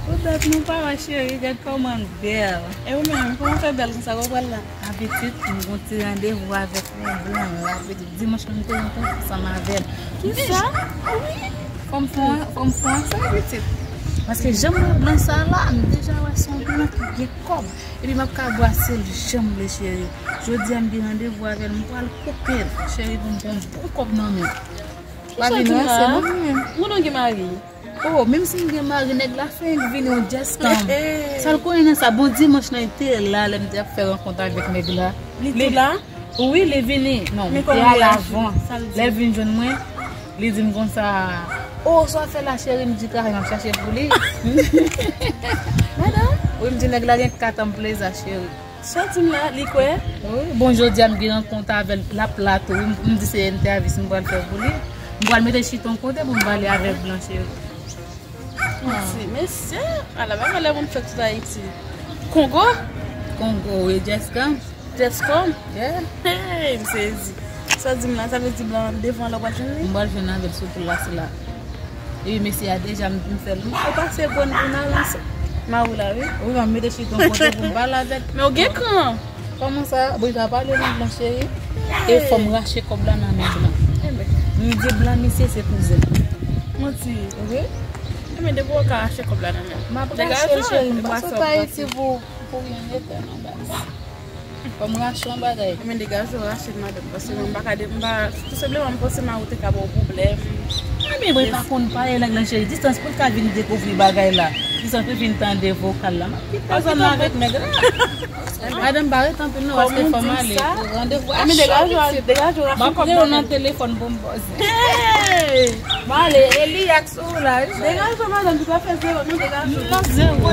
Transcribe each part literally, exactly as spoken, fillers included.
Pou dat nou pa wè cheri, gad kòman l bèl. E ou menm, kòman fè bèl konsa, kote w pral la? A pitit, m gon ti randevou avèk yon blan la, pitit. Dimanch lan m te rankontre ansanm avè l. Kisa? Wi. Fò m fè yon, fò m fè yon sa, pitit. Paske jan m wè blan sa la, m deja wè se yon blan ki gen kòb. Epi m ap ka brase l jan m vle, cheri. Jodi a, m gen randevou avè l, m pral koupe l, cheri, pou m pran yon bon kòb nan men l. Pa vin ranse non, mwen menm. Moun ou gen mari? Oh, menm si m gen mari, nèg la fenk vini yon djès kanm. Sa l konnen nan sa, bon dimanch nan, li te la, lè m te ap fè rankont avèk nèg la. Li tou la? Wi, li vini. Non, li te al avan. Lè l vin jwenn mwen, li di m konsa, oh, sa w ap fè la, cheri? M di, travay m ap chache pou li. Madanm? Wi, m di, nèg la gen kat an pleza, cheri. Sa w di m la, li kwè? Wi, bon, jodi a m gen rankont avè l, l ap la tou. Wi, m di se entèvis m pral fè pou li. M pral mete chita yon kote pou m pale avèk blan, cheri. Mèsi, mesye. Ala bagay lè moun fèt tout Ayiti. Kongo? Kongo, wi, Djèska. Djèska? Yeah. Hey, m sezi. Sa w di m la, sa vle di blan devan la w pral jwenn li? M pral jwenn avè l sou plas la. Epi mesye a deja m, m fè l. Ou pase bon pou n avanse. Mari w la, wi. Wi, m ap mete chita yon kote pou m pale avè l. Men w gen kran. Kòman sa? Bon, li pa pale non, blan cheri. E fò m rache kòb la nan men blan. M di blan, misye se kouzen m. Manti. Wi. Ebyen, depi w ka rache kòb la nan men l. M ap rache l, cheri. M pa sot Ayiti pou, pou ryen etènèl, baz. Fò m rache yon bagay. Men degaje w, rache l, madanm, paske mwen m pa ka de, m pa, tou senpleman, m panse mari w te ka ba w pwoblèm. Mwen menm, mwen pa konn pale lang lan, cheri. Distans pou l ka vin dekouvri bagay la. Distans pou l vin tande vokal la. M ap kite zòn nan avèk nèg la. Madanm, pa ret anpil non, paske fò m ale. Randevou a cho, pitit. M ap rele w nan telefòn pou m poze. M ale, Eli ak Sou la, wi. Degaje w, madanm, li pa fè zewo, non, degaje w. Non, zewo.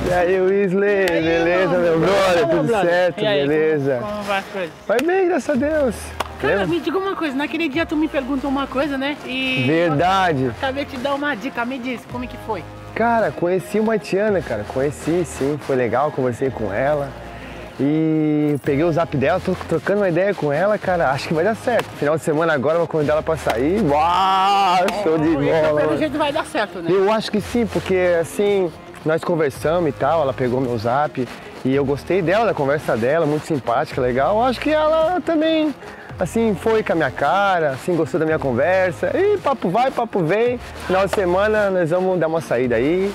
E aí, Wesley, beleza, meu brother? Tudo certo, beleza? Como vai as coisas? Vai bem, graças a Deus. Cara, me diga uma coisa, naquele dia tu me perguntou uma coisa, né? E verdade. Acabei de te dar uma dica, me diz, como é que foi? Cara, conheci uma Tiana, cara, conheci, sim, foi legal, conversei com ela. E peguei o zap dela, tô trocando uma ideia com ela, cara, acho que vai dar certo. Final de semana agora eu vou convidar ela pra sair. Uau, show de bola. Então, pelo jeito vai dar certo, né? Eu acho que sim, porque assim, nós conversamos e tal, ela pegou meu zap e eu gostei dela, da conversa dela, muito simpática, legal. Eu acho que ela também, assim, foi com a minha cara, assim, gostou da minha conversa. E papo vai, papo vem. Final de semana nós vamos dar uma saída aí.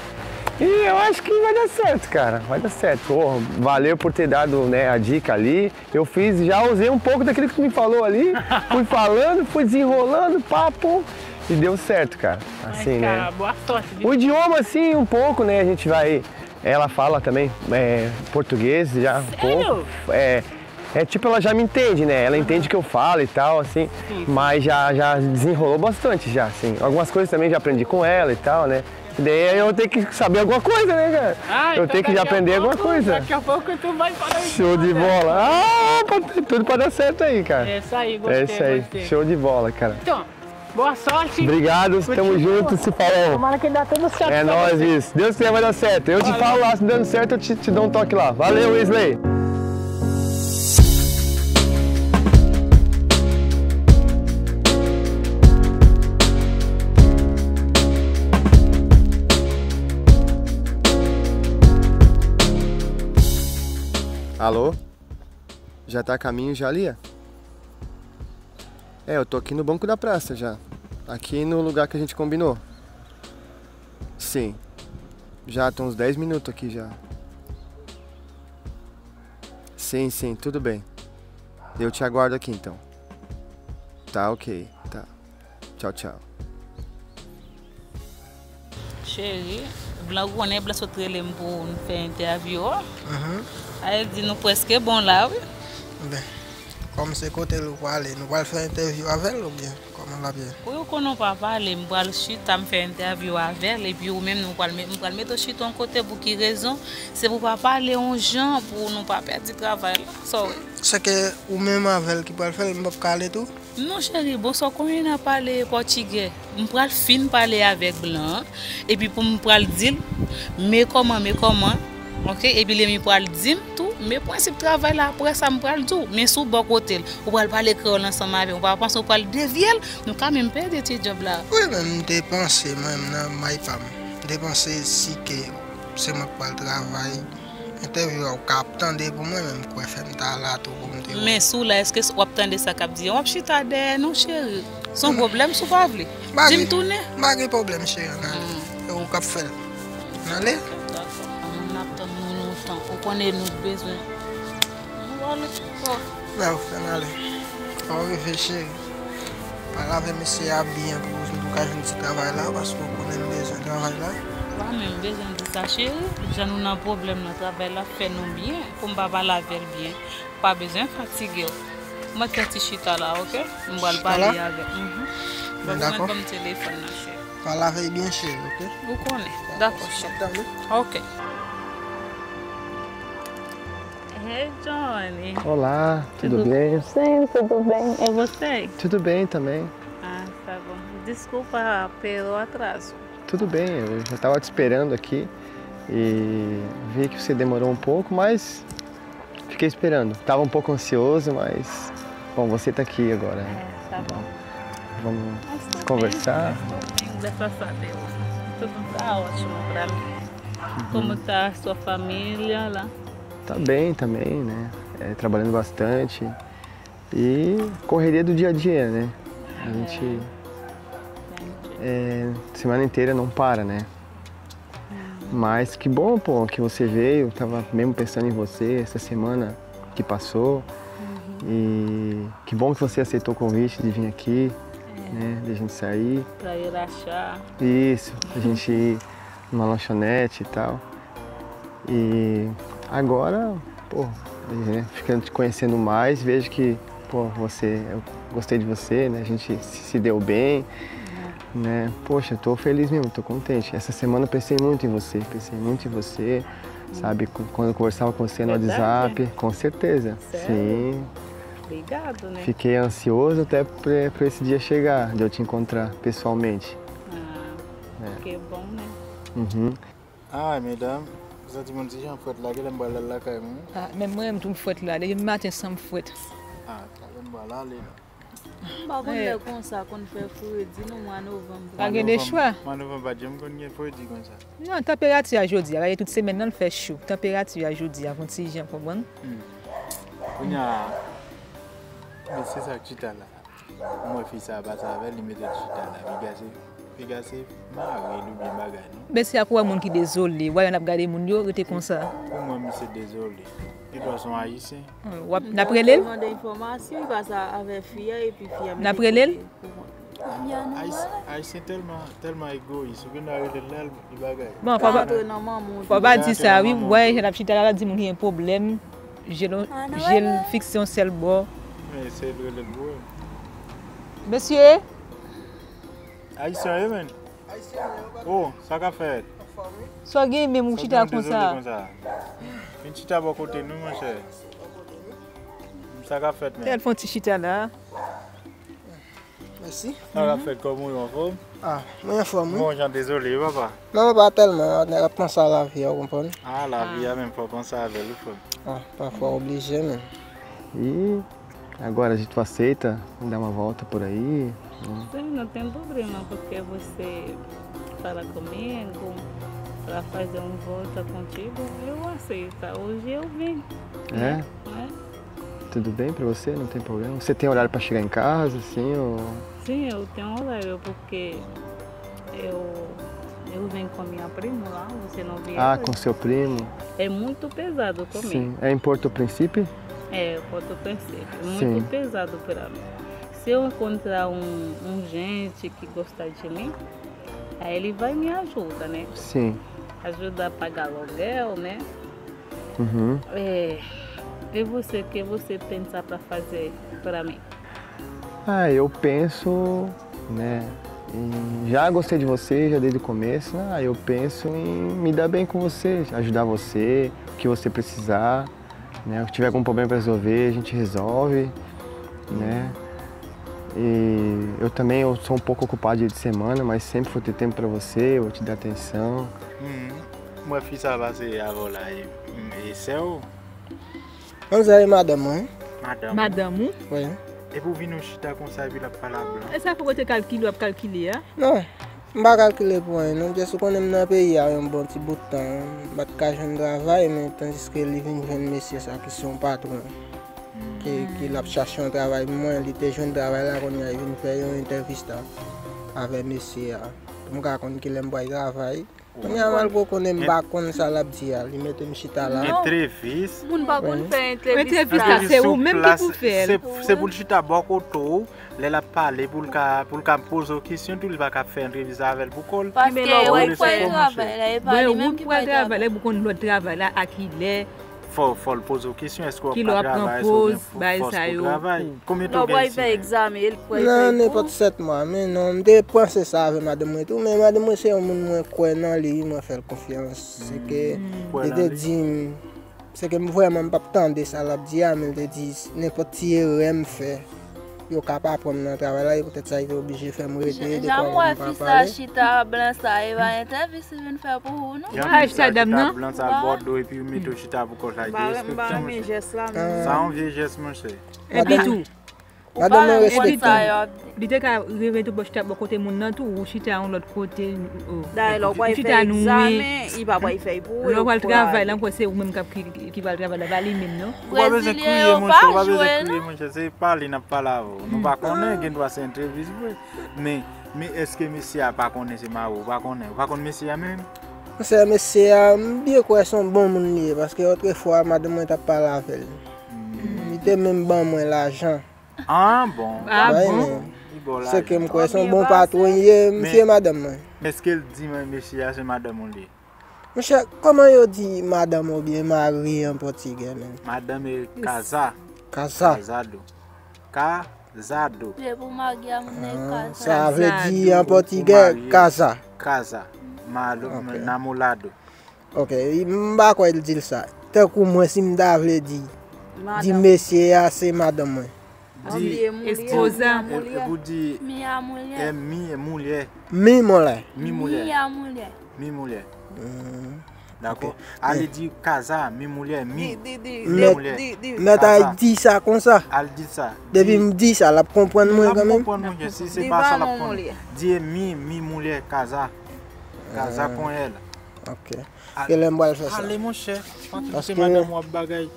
E eu acho que vai dar certo, cara. Vai dar certo. Ô, valeu por ter dado, né, a dica ali. Eu fiz, já usei um pouco daquilo que tu me falou ali. Fui falando, fui desenrolando, papo. E deu certo, cara. Assim, né? Boa sorte, viu? O idioma, assim, um pouco, né? A gente vai. Ela fala também é, português já um pouco. Sério? É, é tipo, ela já me entende, né? Ela entende o que eu falo e tal, assim. Sim, sim. Mas já, já desenrolou bastante, já, assim. Algumas coisas também já aprendi com ela e tal, né? E daí eu tenho que saber alguma coisa, né, cara? Ah, eu então tenho que já aprender alguma coisa. Daqui a pouco tu vai falar isso. Show de bola. Ah, pode ter tudo pra dar certo aí, cara. É isso aí, gostei, gostei. É isso aí. Show de bola, cara. Então, boa sorte. Obrigado, tamo junto, se falou. Tomara que dá tudo certo pra você. É nóis isso. Deus quiser vai dar certo. Eu te falo lá, se dando certo, eu te, te dou um toque lá. Valeu, Wesley. Alô? Já tá a caminho já ali? É, eu tô aqui no banco da praça já. Aqui no lugar que a gente combinou. Sim. Já tem uns dez minutos aqui já. Sim, sim, tudo bem. Eu te aguardo aqui então. Tá ok, tá. Tchau, tchau. Cheri, blan ou konnen blan sot rele m pou n fè entèvyou an. Aham. A, li di nou prèske bon la, wi. Ben, Kòm se kote l ou prale, nou pral fè entèvyou avè l oubyen kòman l ap ye? Wi, ou konnen w pa pale, m pral chita, m fè entèvyou avè l, epi ou menm nou pral met, m pral mete w chita yon kote. Pou ki rezon? Se pou w pa pale yon jan, pou nou pa pèdi travay la. Sa w wè? Sèke ou menm avè l ki pral fè l, m p ap ka ale tou? Non, cheri, bon, sa w konnen n ap pale pòtigè. M pral fin pale avèk blan an, epi pou m pral di l, me kòman, me kòman, oke? Epi li menm li pral di m tou, me prensip travay la, apre sa m pral di w. Men si w bò kote l, ou pral pale kreyòl ansanm avè l, ou pa panse w pral devye l, nou ka menm pèdi ti djòb la. Wi, men m te panse, mwen menm nan may pa m, m te panse si ke se mwen k pral travay, entèvyou a ou ka ap tande pou mwen, men m kwè fè m ta la tou pou m te wè. Men si w la, èske w ap tande sa k ap di an? W ap chita dèyè nou, cheri. Se yon pwoblèm si w pa vle. Di m tounen. Pa gen pwoblèm, cheri, ann ale. E ou k ap fè l. Ann ale. Dakò. Ann ap tann nou lontan. Ou konnen nou bezwen. Nou ale. Lè w fè n ale. Fò w rive, cheri. Pale avè mesye a byen pou, pou w ka jwenn ti travay la, paske w konnen m bezwen travay la. Pa menm bezwen di sa, cheri. Jan nou nan pwoblèm nan, travay la fè nou byen, pou m pa pale avè l byen. Pa bezwen fatige w. Mwen fè ti chita la, oke? M pral pale avè l. Mhm. Dakò. Ban m telefòn nan, cheri. Pale avè l byen, cheri, oke? Ou konnen. Dakò, cheri. Oke. Hey, Johnny. Olá, tudo bem? Sim, tudo bem. E você? Tudo bem também. Ah, tá bom. Desculpa pelo atraso. Tudo bem, eu já estava te esperando aqui e vi que você demorou um pouco, mas fiquei esperando. Estava um pouco ansioso, mas, bom, você está aqui agora, né? É, tá bom. Vamos conversar? Mas tô bem, tô bem, graças a Deus. Tudo tá ótimo pra mim. Como tá a sua família lá? Tá bem também, né? É, trabalhando bastante. E correria do dia a dia, né? A gente, é, semana inteira não para, né? Mas que bom, pô, que você veio. Tava mesmo pensando em você essa semana que passou. E que bom que você aceitou o convite de vir aqui, né? De a gente sair. Pra relaxar. Isso, a gente ir numa lanchonete e tal. E agora, pô, né, ficando te conhecendo mais, vejo que, pô, você, eu gostei de você, né? A gente se, se deu bem, né? Poxa, tô feliz mesmo, tô contente. Essa semana eu pensei muito em você, pensei muito em você, sabe? Qu-, quando eu conversava com você no WhatsApp, com certeza. Sério? Sim. Obrigado, né? Fiquei ansioso até pra, pra esse dia chegar, de eu te encontrar pessoalmente. Ah, que bom, né? Uhum. Ah, medam, ou santi moun ti jan frèt la, genlè m pral al lakay mwen. Ah, menm mwen, m tou m frèt la. Depi maten san m frèt. Ah, talè m pral ale la. M pa konn lè konsa konn fè fredi non, mwa novanm. Pa gen de chwa. Mwa novanm pa janm konn gen fredi konsa. Non, tanperati a jodi a, gade tout semèn nan l fè cho. Tanperati a jodi a, yon ti jan, konprann? Hmm. Kounye a, mesye sa k chita la. M wè fi sa pase avè l, li mete l chita la. Piga se, piga se mari l oubyen bagay, non? Mesye a kou wè moun ki dezole. Wè, n ap gade moun yo, rete konsa. Pou mwen, misye dezole. Li dwe se yon Ayisyen. W ap, n ap rele l? Mande enfòmasyon, li pase avè fi a, epi fi a mete kote pou mwen. Ayis-, Ayisyen tèlman, tèlman egoyis. Ou gen dwa rele l lè l, li bagay. Bon, fò pa, fò pa di sa, wi. Wè, jan l ap chita la, l ap di moun ki gen pwoblèm. Je l, je l fikse yon sèl bò. Men se l rele l pou ou. Mesye? Ayisyen yo, men. Oh, sa k ap fèt? Sa w gen menm ou chita konsa? Vin chita bò kote nou, monchè. Sa k ap fèt, men? Tèl fon ti chita la. Mèsi. Sa k ap fèt, kòman w ye, anfòm? Ah, mwen anfòm, wi. Bon, jan dezole, wi, papa. Non, pa tèlman, nèg ap panse a lavi a, ou konprann? Ah, lavi a menm, fò w panse avè l, wi, frè m. Ah, pafwa oblije, men. E agora a gente aceita dar uma volta por aí, né? Sim, não tem problema, porque você fala comigo, pra fazer uma volta contigo, eu aceito. Hoje eu vim, né? É? Tudo bem pra você? Não tem problema? Você tem horário pra chegar em casa, assim, ou... Sim, eu tenho horário, porque eu, eu venho com minha prima lá, você não vieram. Ah, com seu primo? É muito pesado comigo. Sim, é em Porto Príncipe? É, Porto Príncipe. Muito pesado pra mim. Se eu encontrar um, um gente que gostar de mim, aí ele vai me ajuda, né? Sim. Ajudar a pagar aluguel, né? Uhum. É, E você, o que você pensa pra fazer pra mim? Ah, eu penso, né, em, já gostei de você, já desde o começo, né? Aí eu penso em me dar bem com você, ajudar você, o que você precisar, né? Se tiver algum problema pra resolver, a gente resolve, né? E eu também, eu sou um pouco ocupado dia de semana, mas sempre vou ter tempo pra você, vou te dar atenção. Mwen, fi sa pase avè w la, e, e sè w? Manzè e madanm mwen. Madanm. Madanm ou? Wi. Epi w vin ou chita konsa epi l ap pale a blan. E sa fòk ou te kalkile, w ap kalkile a? Non, m pa kalkile pou anyen non, just ou konnen m nan peyi a yon bon ti bout tan, m pa t ka jwenn travay, men tandiske li vin jwenn mesye sa ki se yon patwon, ki, ki l ap chache yon travay pou mwen, li te jwenn travay la, kounye a li vin fè yon entèvista avè mesye a, pou m ka konn kilè m pral travay. Kounye a malgre w konnen m pa konn sa l ap di a, li mete m chita la. Moun pa konn fè entèvista. Entèvista se ou menm ki pou fè l. Se, se pou l chita bò kote w, lè l ap pale, pou l ka, pou l ka poze w kesyon tou, li pa ka fè entèvista avè l pou kò l. Paske ou kwè travay la, e pa li menm ki pral travay la, pou konn lòt travay la, a kilè. Fò, fò l poze w kesyon, èske w ap ka travay, èske w gen fòs pou travay? Konbyen tan w gen simen? Lè w pral fè egzamen, e l k pral fè kou. Nan nenpòt sèt mwa, men non, m te panse sa avè madanm mwen tou, men madanm mwen se yon moun mwen kwè nan li, mwen fè l konfyans. Se ke li te di m, se ke m vrèman m p ap tande sa l ap di a, men l te di nenpòt ti erè m fè, yo ka pa pran m nan travay la, e poutèt sa, yo te oblije fè m rete, de kwa mwen pa pale. Jan m wè fi sa chita blan sa, e pa entèvis li vin fè pou ou, non? Jan fi sa chita blan sa, bòdo, epi yo mete w chita pou kò l, sa deskripsyon, monchè. Sa yon vye jès, monchè. Epi tou, madanm mwen respekte m. Li te ka reve tou bò chita bò kote moun nan tou, ou chita yon lòt kote, ou chita nou, egzamen, li pa pral fè pou ou, lè w pral travay la, m kwè se ou menm k ap ki, ki, ki pral travay la, pa li menm, non. Ou pa bezwen kriye, monchè, ou pa bezwen kriye, monchè, se pale n ap pale avè w. Nou pa konnen, gendwa se entèvis vre. Men, men èske mesye a pa konnen se mari w? Ou pa konnen? Ou pa konn mesye a menm? Monchè, mesye a, m byen kwè se yon bon moun li ye, paske otrefwa, madanm mwen t ap pale avè l. Li te menm ban mwen lajan. Ah, bon. Ah, bon? Se ke m kwè se yon bon patwon li ye, m fye madanm mwen. Men èske l di mwen mesye a se madanm ou li ye? Monchè, kòman yo di madanm oubyen mari an pòtigè menm? Madame é casa. Casa. Casado. Casado. Se pou mari a moun nan e casa. Sa vle di an pòtigè, casa. Casa. Namorado. Ok, m pa kwè l di l sa. Tankou mwen, si m ta vle di, di mesye a se madanm mwen. Di esposa. Epi w di mi a mulyè. Mi mulyè. Mi mulyè. Mi mulyè. Mi mulyè. Dakò. Ale di casa, mi mulyè, mi. Di, di, di, di, di. Mèt al di sa konsa. Al di sa. Depi m di sa, l ap konprann mwen kanmenm. L ap konprann mwen, si se pa sa l ap konn. Di mi, mi mulyè, casa. Casa con él. Ok. Ke lè m pral fè sa. Ale, monchè. Pa kite madanm w ap bagay.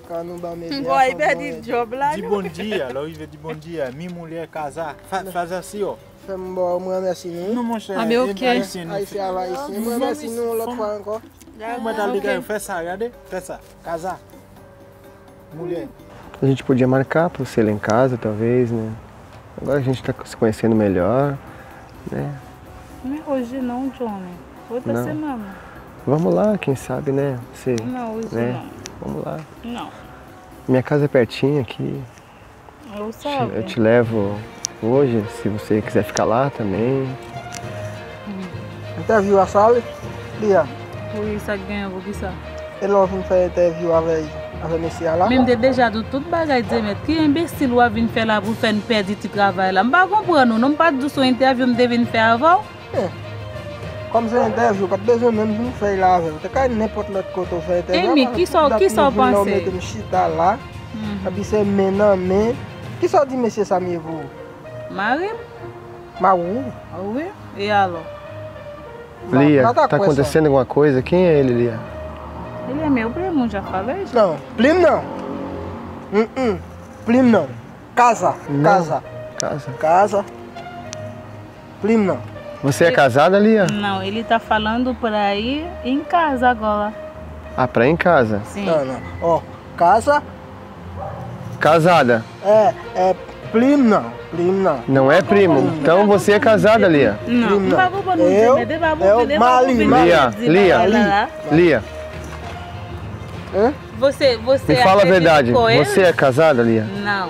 Kan nou ban medya, fò nou di bondye, lè w rive di bondye, mi mulyè, casa. Fa-, faza si yo. Fè m ba w, mwen remèsye nou. Non, monchè, ayisyen, nou fè. Ayisyen ava ayisyen. Mwen remèsye nou yon lòt fwa ankò. Mwen t al dekay, fè sa, gade, fè sa. Casa. Mulher. A gente podia marcar pra você ir lá em casa, talvez, né? Agora a gente tá se conhecendo melhor, né? Mas hoje não, Johnny. Outra semana. Não. Vamos lá, quem sabe, né? Você, né? Não, hoje não. Vamos lá. Não. Minha casa é pertinho aqui. Eu te levo hoje, se você quiser ficar lá também. Entèvyou a sa ale, Lia? Wi, sa k genyen, poukisa? E lè w vin fè entèvyou avè, avè mesye a la? Men m te deja di w tout bagay, Demet. Ki enbesil w ap vin fè la pou fè n pèdi ti travay la? M pa konprann ou non, m pa t di w se yon entèvyou m te vin fè avè w. Eh, kòm se entèvyou, pa t bezwen menm vin fè l avè w. Te ka nenpòt lòt kote w fè entèvyou. Emi, kisa w, kisa w panse? Mete m chita la, epi se men nan men. Kisa w di mesye sa m ye pou ou? Mari m? Mari w? Wi, e alò? Lia, tá acontecendo alguma coisa? Quem é ele, Lia? Ele é meu primo, já falei, já. Não, primo não. Hum, hum. Primo não. Casa, casa. Casa. Casa. Primo não. Você é casada, Lia? Não, ele tá falando pra ir em casa agora. Ah, pra ir em casa? Sim. Não, não. Ó, casa. Casada. É, é primo não, primo não. Não é primo. Então você é casada, Lia. Não, não. Eu, eu, Mali, Mali. Lia, Lia, Lia. Hã? Você, você Me fala a acredita verdade, com ele? Você é casada, Lia? Não.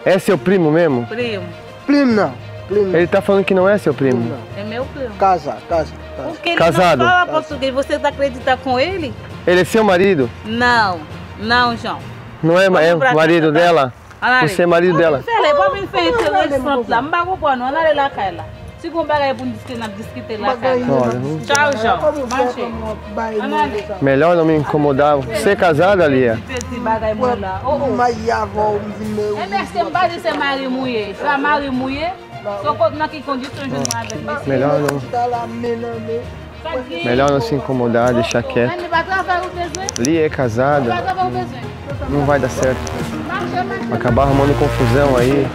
É seu primo mesmo? Primo. Primo não. Primo Ele tá falando que não é seu primo primo. não. É meu primo. Casa, casa, casa. Porque ele Casado. Não fala português. Você acredita com ele? Ele é seu marido? Não. Não, João. Não é, é Vamos pra marido casa. Dela? Olha ali. Você é marido dela? Pele, pa vin fè enteresan la. M pa konprann, nou ann ale lakay la. Si gon bagay pou n diskite, n ap diskite lakay la. Olha, não- Tchau, João. Mache. Ann ale. Melhor não me incomodar. Você é casada, Lia? Ti bagay mwen la. Oh, oh. Mayi avò m vin mè. Ebyen, èske m pa di se mari mouye? Se pa mari mouye? Se kot nan ki kondisyon jwenn mwen avèk mesye? Melhor não, Chita la men nan men. Sa k gen? Melhor não se incomodar, deixar quieto. Ann, pa travay ou bezwen? Lia é Pa casada, travay ou bezwen? não vai dar certo. Mache, mache. Acabar arrumando confusão aí.